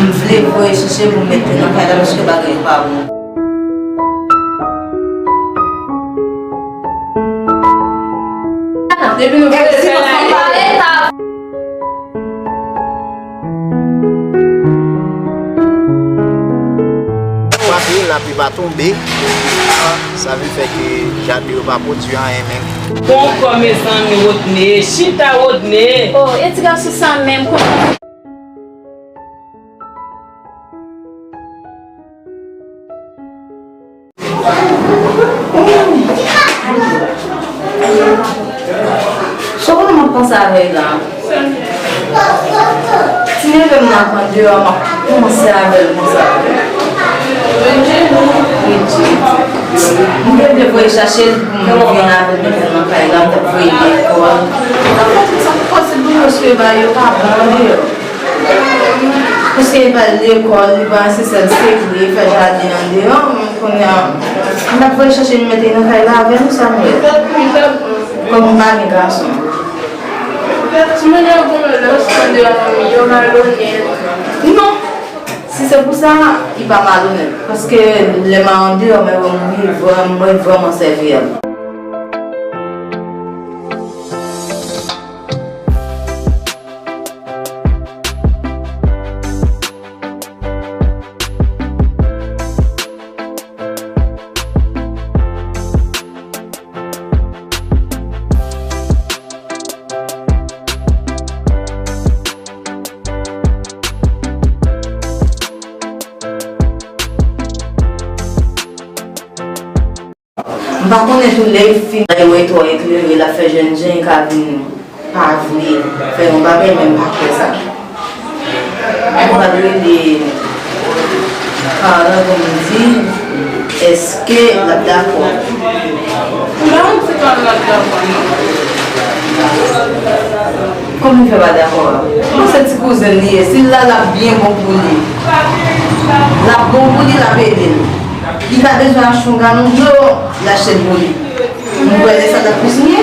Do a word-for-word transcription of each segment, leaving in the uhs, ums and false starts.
M vle voye chèche pou m mete nan kay la paske bagay yo pa bon. Depi nou vle fè la, Paske lapli pa tonbe, sa vle fè ke jaden yo pa pwodui anyen menm. Bon kò mezanmi Rodney, chita Rodney. Oh, e ti gason sa menm. Sa w konnen m ap panse avè l la? Ti neve m nan k andeyò, m ap panse avè l konsa. Bridget. M te vle voye chache l pou m vin avè l, mete l nan kay la, m t ap voye l lekòl. M t ap fè tout sa k posib pou m, paske bagay yo pa bon andeyò. Paske li pa al lekòl, li pa al se sèl sekre, fè jaden andeyò, men kounye a, m t ap voye chache l mete nan kay la avè nou, Samuel. Kòm m pa gen gason. Ti moun yo gon lòs andeyò manmi, yo malonèt. Non. Si se pou sa, li pa malonèt. Paske lè m al andeyò, mwen wè moun li vrèm-, mwen vrèman sèviyab. M pa konnen tou lè l fin, lè yo twò eklere, l ap fè jènjan ka vin pa vle fè yon bagay, men m pa kwè sa. M pral rele paran pou m di, èske l ap dakò? M pa konn si paran l ap dakò, non. Kòman l fè pa dakò a? Bon, se ti kouzen l li ye. Si l la, l ap byen bon pou li. L ap bon pou li, l ap ede l. Li ta bezwen achte yon galon dlo, l achte l pou li. M kwè lè sa l ap kontinye.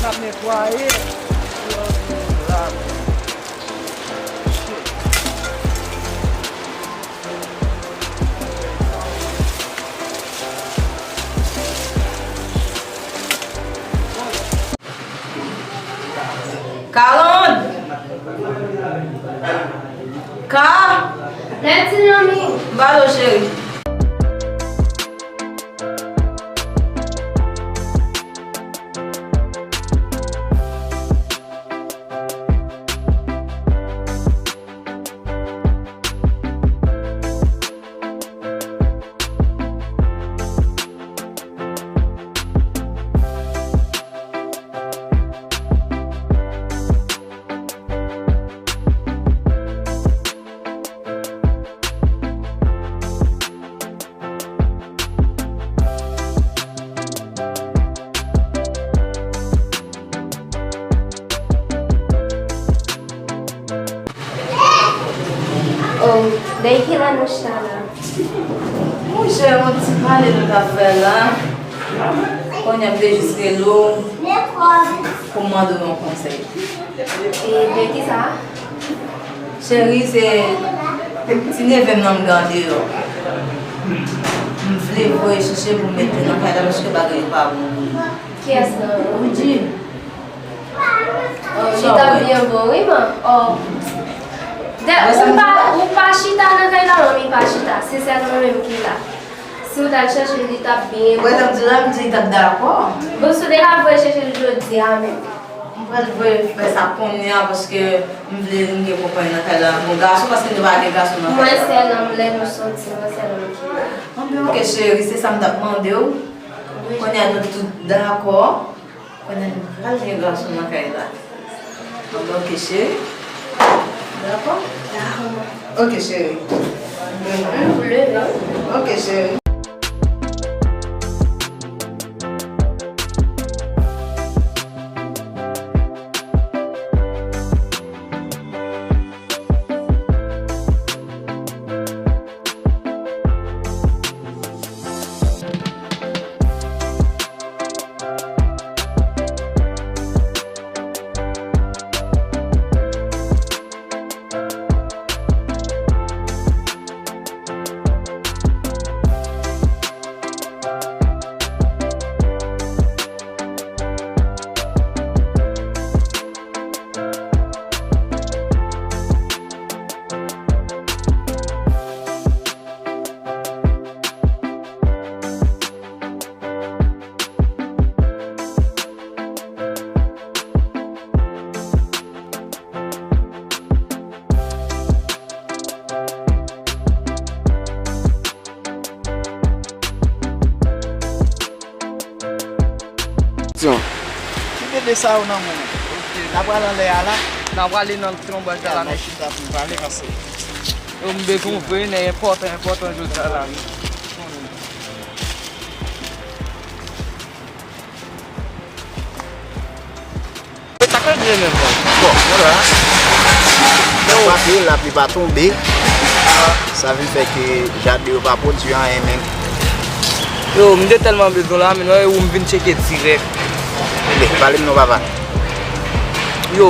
N ap netwaye. Carlande! Ka? Lè ti nanmi. M pale w, cheri. Oh, dèyè ki lè nou chita la? Monchè, yon ti pale nou t ap fè la. Kounye a m te jis rele w pou m mande w yon konsèy. E de ki sa? Cheri, se ti neve m nan m gen andeyò. M vle voye chèche pou m mete nan kay la paske bagay yo pa bon pou li. Kiyès nan? Woody. Oh, li t ap byen bon, wi, man. Oh. Dè, ou pa, ou pa chita nan kay la, manmi pa chita. Se sèl mwen menm ki la. Si w t al chèche l, li t ap byen bon. Wè, t ap di la, m di li t ap dakò. Bon, si w te ka voye chèche l jodi a menm. M pral voye fè sa kounye a, paske m vle m gen konpay nan kay la. Bon, gason, paske nou pa gen gason nan kay la. Mwen sèl nonm, lè nou soti, mwen sèl nonm ki la. Anben, oke, cheri, se sa m t ap mande w. Wi. Kounye a, nou tout dakò. Konnen pral gen gason nan kay la. Ok, cheri. Dakò? Ok, cheri. Ok, cheri. Kite de sa yo nan men w. N a pral anlè a la. N a prale nan ti lonbraj la la. N a chita pou n pale, paske yo m bezwen w vre, nèg enpòtan, enpòtan jodi a la. Sa k rive menm, bon. Bon, vwala. Lapli pa tonbe. Sa vin fè ke jaden yo pa pwodui anyen menm. Yo, m te tèlman bezwen w la, men non, ou m vin tcheke dirèk. Ebyen, pale m non, papa. Yo,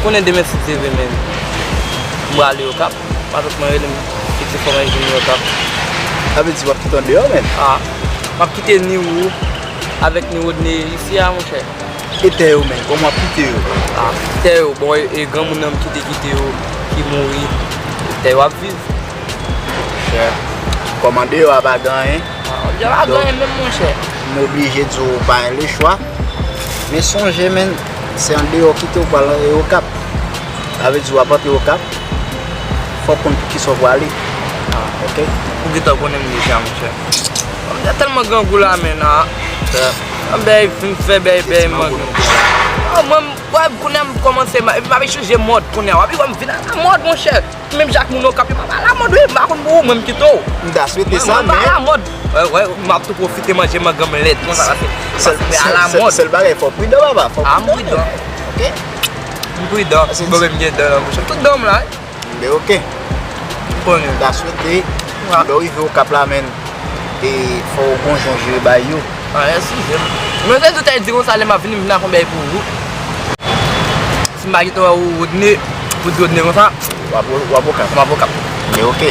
konnen demen si Dye vle, men m prale Okap. Matant mwen rele m, li di fò mwen vin Okap. Sa vle di w ap kite andeyò, men? Ah, m ap kite ni ou avèk ni Rodney isi a, monchè. E tè yo menm, kòman w ap kite yo? Ah, tè yo, bon, e, e granmoun nan m kite, kite yo, ki mouri, e tè yo ap viv. Monchè, kòm andeyò a pa gen anyen. Ah, andeyò a pa gen anyen menm, monchè. M oblije di w w pa gen lechwa. Men sonje, menn, se andeyò w kite w pral e Okap. Sa vle di w ap antre Okap, fò w konn pou kisa w prale. Ah, ok. Ou gentan konnen m deja, monchè. Mwen tèlman grangou la, men, ah. An bèy, fin fè bèy, bèy, man. Ah, mwen, wè, kounye a m kòmanse, m ap chanje mòd kounye a. W ap wè m vin alamòd, monchè. Menm jan ak moun Okap, yo pa alamòd, wi. M pa konn pou ou, mwen, m kite w. M ta swete sa, men. Mwen, mwen pa alamòd. Wè, wè, m ap tou pwofite manje mangan m lèd, konsa, paske, paske alamòd. Sèl bagay, fò w pridan, papa. Fò w pridan. Ah, m pridan. Ok? M pridan. Bon, men m gen dan nan bouch. Tout dan m la, wi. Men ok. Konnen. M ta swete, lè w rive Okap la, menn, e fò w gon jan w jere bagay yo. Ah, eskize m. Mwen te di w te di konsa, lè m ap vini, m vin ak yon bagay pou ou. Si m pa gentan wè ou Rodney, pou di Rodney konsa. W ap, w ap Okap. M ap Okap. Men ok.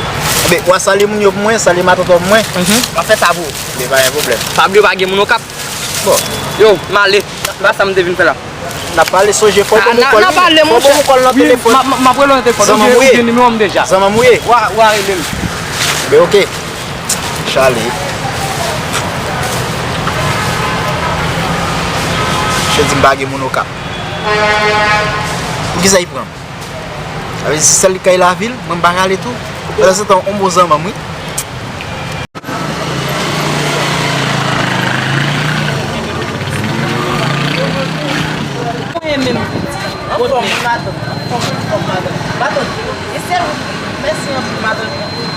Enben, w a salye moun yo pou mwen, salye matant pou mwen. Mhm. M ap fè sa pou ou. Men pa gen pwoblèm. Pa bliye w pa gen moun Okap. Bon. Yo, m ale. Pa sa m te vin fè la. N ap pale, sonje, fò w ban m kòl, wi. Fò w ban m kòl nan telefòn. M ap rele w nan telefòn. Zanmanm ou ye? Ou gen nimewo m deja. Zanmanm ou ye? W a, w a rele m. Ben, ok. Chale. Misye di m pa gen moun Okap. Poukisa li pran m? Sa vle di se sèl li k al lavil, mwen m pa ka ale tou. Pandan se tan, on bon zanmanm, wi. Mwen menm. Anfòm, wi, matant. Anfòm, anfòm, matant. Matant, e sèl, mèsi anpil, matant.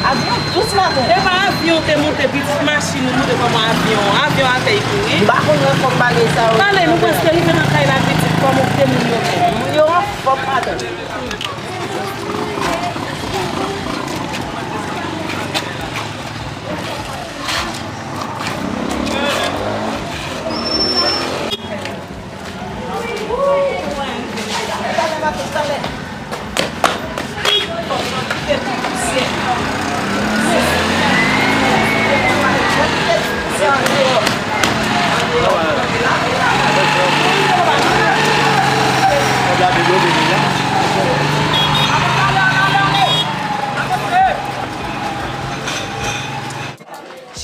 Avyon dous, matant. E pa avyon te monte, pitit machin ou monte kòman avyon. Avyon atè, li kouri. M pa konn anfòm bagay sa yo. Tande, nou prèske rive nan kay la, pitit, kòman kote moun yo menm? Moun yo anfòm, matant.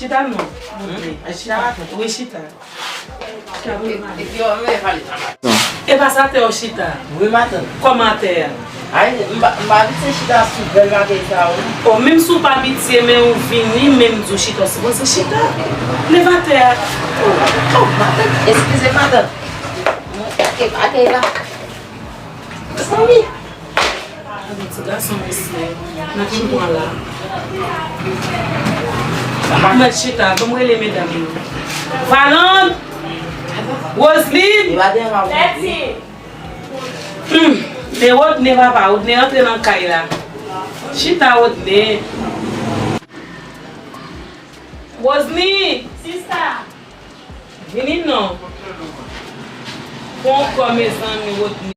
Chita non. Chita. Wi, chita. E pa sa tè w chita. Wi, matant. Kòman atè a? Ay, m pa, m pa abitye chita sou bèl bagay sa yo. O, menm si w pa abitye, men ou vini, menm di w chita, w sipoze chita. Leve atè a. O, o, matant, eskize, matant. Epa, Keyla. Mezanmi. Gade ti gason mesye. Nan ki pwen la? Mwen chita, ban m rele medam yo. Valande! Roseline! Li pa te anvan. Hmm. Men Rodney, papa, Rodney antre nan kay la. Chita, Rodney. Roseline! Sista! Vini non. Pon kò, mezanmi, Rodney.